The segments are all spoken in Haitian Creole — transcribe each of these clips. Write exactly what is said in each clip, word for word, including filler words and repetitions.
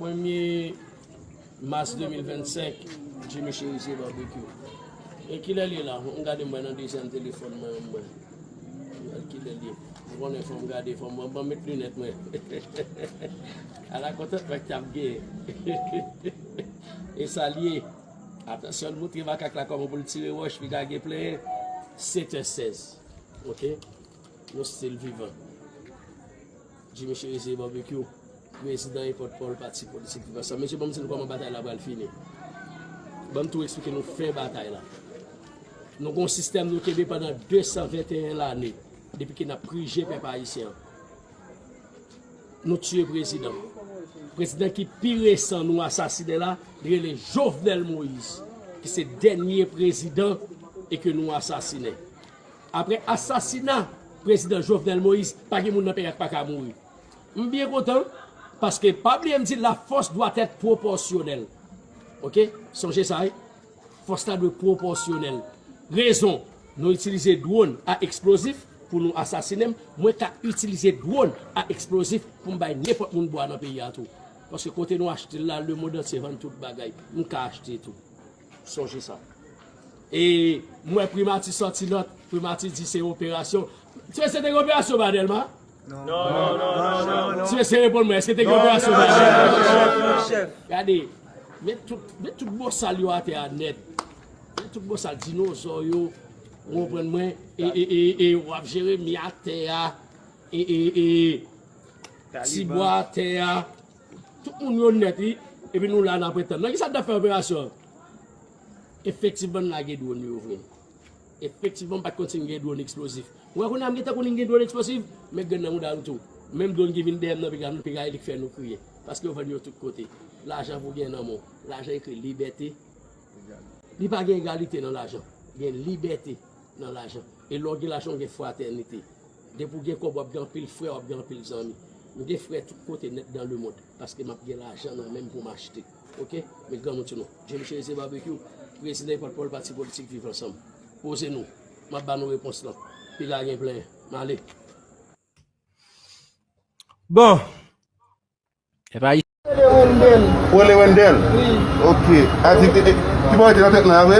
Premye mas de mil vennsenk, Jimmy Cherizier Barbecue. E kilè l ye la? M gade m wè nan dezyèm telefòn mwen, m wè. M wè kilè l ye. M konnen fò m gade, fò m, m, m met linèt mwen. Ala kontantman k t ap gen. E sa l ye. Atansyon, l montre makak la kòman pou l tire wòch, piga gen plenyen. Sèt è sèz. Oke? Nou still vivan. Jimmy Cherizier Barbecue, prezidan e pòtpawòl pati politik Viv Ansanm. Mesye, ban m di nou kòman batay la pral fini. Ban m tou eksplike nou fen batay la. Nou gon sistèm nou kenbe pandan de san venteyen lane, depi ke n ap prije pèp ayisyen an. Nou tiye prezidan. Prezidan ki pi resan nou asasinen la, li rele Jovenel Moïse, ki se dènye prezidan e ke nou asasinen. Apre asasina prezidan Jovenel Moïse, pa gen moun nan peyi a ki pa ka mouri. M byen kontan, paske pa bliye m di la force doit être proportionnelle. Oke? Sonje sa, wi. Fòs la dwe pwopòsyonèl. Rezon, nou itilize dwòn a eksplozif pou nou asasinen m. Mwen ka itilize dwòn a eksplozif pou m bay nenpòt moun bwa nan peyi a tou. Paske kote nou achte l la, lemonn antye vann tout bagay. M ka achte tou. Sonje sa. E mwen primati sòti nòt, primati di se operasyon. Se, se te operasyon ba Dèlma? Non, non, non, non, non. Ti mesye reponn mwen, èske te gen operasyon ba Dèlma? Gade, met tout, met tout bosal yo atè a nèt. Met tout bosal dinozò yo, ou konprann mwen, e, e, e, e w ap jere mi atè a, e, e, e, ti bwa atè a. Tout moun yo nèt, wi. Epi nou la, n ap tann. Nan ki sa n t ap fè operasyon an? Efektivman, n lage dwòn yo vre. Efektivman, m pa t konn si n gen dwòn eksplozif. Ou wè kounye a m gentan konnen n gen dwòn eksplozif, men grenn nan mouda nou tou. Menm dwòn ki vin dèyè m nan piga, piga e li k fè nou kriye. Paske yo vann yo tout kote. Lajan pou gen nan men w. Lajan ekri libète. Li pa gen egalite nan lajan. Gen libète nan lajan. E lè w gen lajan, w gen fratènite. Depi w gen kòb, w ap gen anpil frè, w ap gen anpil zanmi. M gen frè tout kote nèt dans le monde, paske m ap gen lajan nan men m pou m achte. Oke? Men granmoun sou nou. Jimmy Cherizier Barbecue, prezidan e pòtpawòl pati politik Viv Ansanm. Poze nou. M ap ba nou repons lan. Piga gen plenyen. M ale. Bon. Epa. Rele Wendel. Rele Wendel? Wi. Ok. A di, e, e, ki bò rete nan tèt lan, a vre?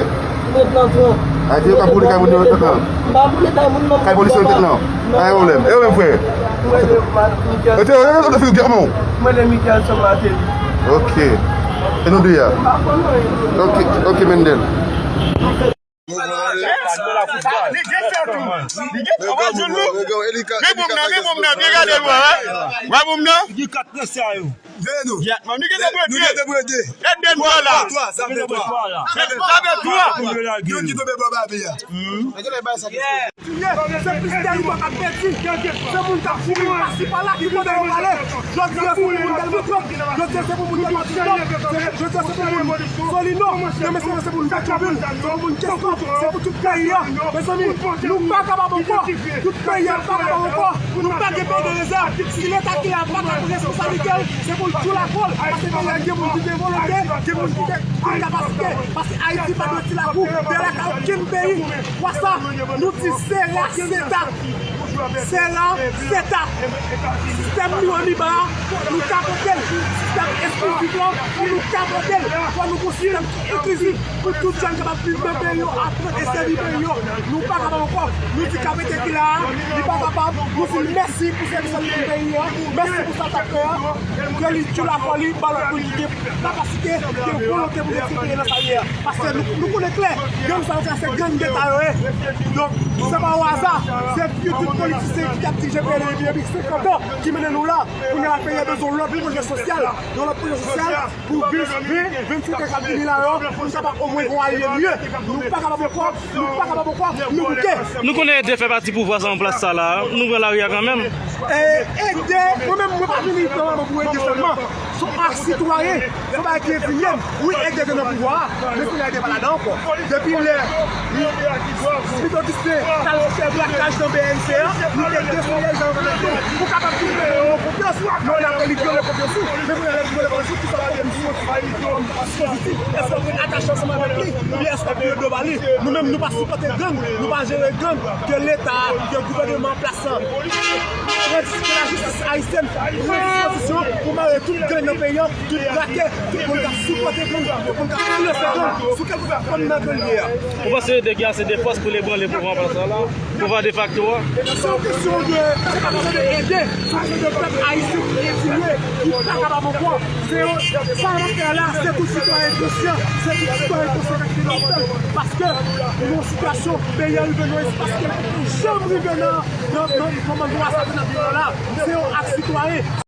Tèt lan, frè. A di, yo ka boule kay moun nan tèt lan? M pa boule kay moun nan. Kay polis nan tèt lan? Pa gen pwoblèm. E ou menm, frè? Mwen rele Michael Saint-Martelly. Ok. E nou de a? M pa konn anyen. Ok, ok, Mendel. Li gen fè tou. Li gen fè, w ap jwenn nou. Men bonm nan, men bonm nan, byen gade l, wè. Wè bonm nan? Li gen kat mesye a yo. Yatman, li gen de brede. Nou gen de brede. Èdèn twa la. Twa, sa fè twa. Sa fè twa. Youn ki tonbe bò babi a. Se plis tèritwa k ap pèdi. Se moun k ap fouri pasi pala ki pote yo pale. Jodi a se pou moun Dèlma twòp. Jodi a se pou moun Dèlma twòp. Jodi a se pou moun Solino. Demen se pou moun Petyonvil. Se pou moun Kestwòf. Se pou tout peyi a. Mezanmi, nou pa kapab ankò. Tout peyi a pa kapab ankò. Nou pa gen peyi de rezèv. Si Leta ki la pa ka pran responsablite l, se pou l tchoul akò l. Paske peyi a gen moun ki gen volonte, gen moun ki gen kapasite. Paske Ayiti pa dwe ti lakou. Peyi a pa okenn peyi. Kwa sa, nou di sera seta. Sera seta. Sistèm Miwaniba a, nou kapote l. Sistèm eksklizif lan, fò nou kapote l. Fò nou gon sistèm ki enklizif pou tout jèn kapab viv nan peyi yo, aprann e sèvi peyi yo. Nou pa kapab ankò. Nou di K P T ki la a, li pa kapab. Nou di l mèsi pou sèvis l ap rann peyi a. Mèsi pou sa l t ap fè a. Ke li tchoul akò li, ba lòt moun ki gen kapasite, gen volonte pou retire peyi a nan sa l ye a. Paske nou, nou konnen klè, gang sa yo se gang deta yo ye. Donk, se pa o aza, se figi tout politisyen ki ap dirije peyi a depi, depi senkant an ki mennen nou la. Kounye a la, peyi a bezwen yon lòt pwojè sosyal, yon lòt pwojè sosyal pou ven, ven, vennsenk an k ap vini la yo, pou nou kapab omwen gon avni mye. Nou pa kapab ankò, nou pa kapab ankò, nou bouke. Nou konnen Ede fè pati pouvwa sa an plas sa la, nou pran lari a kanmenm. E, Ede, mwen menm, mwen pa vini pou ede sèlman. Se yon sitwayen, se yon bagay ki endinye m. Wi, Ede te nan pouvwa a, men kounye a Ede pa ladan ankò. Depi lè Smith Augustin t al fè brakaj nan B N C a, nou te desann lè jan pou kapab vin fè yon konfyans, men apre li vyole konfyans ou, men kounye a lè li vyole konfyans ou, kisa w Dispozitif, èske w vin atache ansanm avèk li, oubyen èske w vire do ba li? Nou menm, nou pa sipòte gang, nou pa jere gang ke Leta, ke gouvènman an plas lan pran dis-, ke lajistis ayisyèn pran dispozisyon pou mare tout gang nan peyi an, tout brakè, tout moun k ap sipòte gang, tout moun k ap finanse gang, sou kèlkeswa fòm nan gang li ye a. Ou panse yo te gen ase de fòs pou l ebranle pouvwa an plas la, pouvwa defakto a? Se yon kesyon de, se pa kesyon de ede, se yon kesyon de pèp ayisyen ki endine, ki pa kapab ankò. Se yon, sa n ap fè la, se pou sitwayen konsyan, se pou sitwayen konsyan k ap kite lapèl. Paske nou nan yon sitiyasyon, peyi a rive nan yon espas ke l poko janm rive nan, nan, nan, nan moman nou asasinen peyi a la. Se yon ak sitwayen.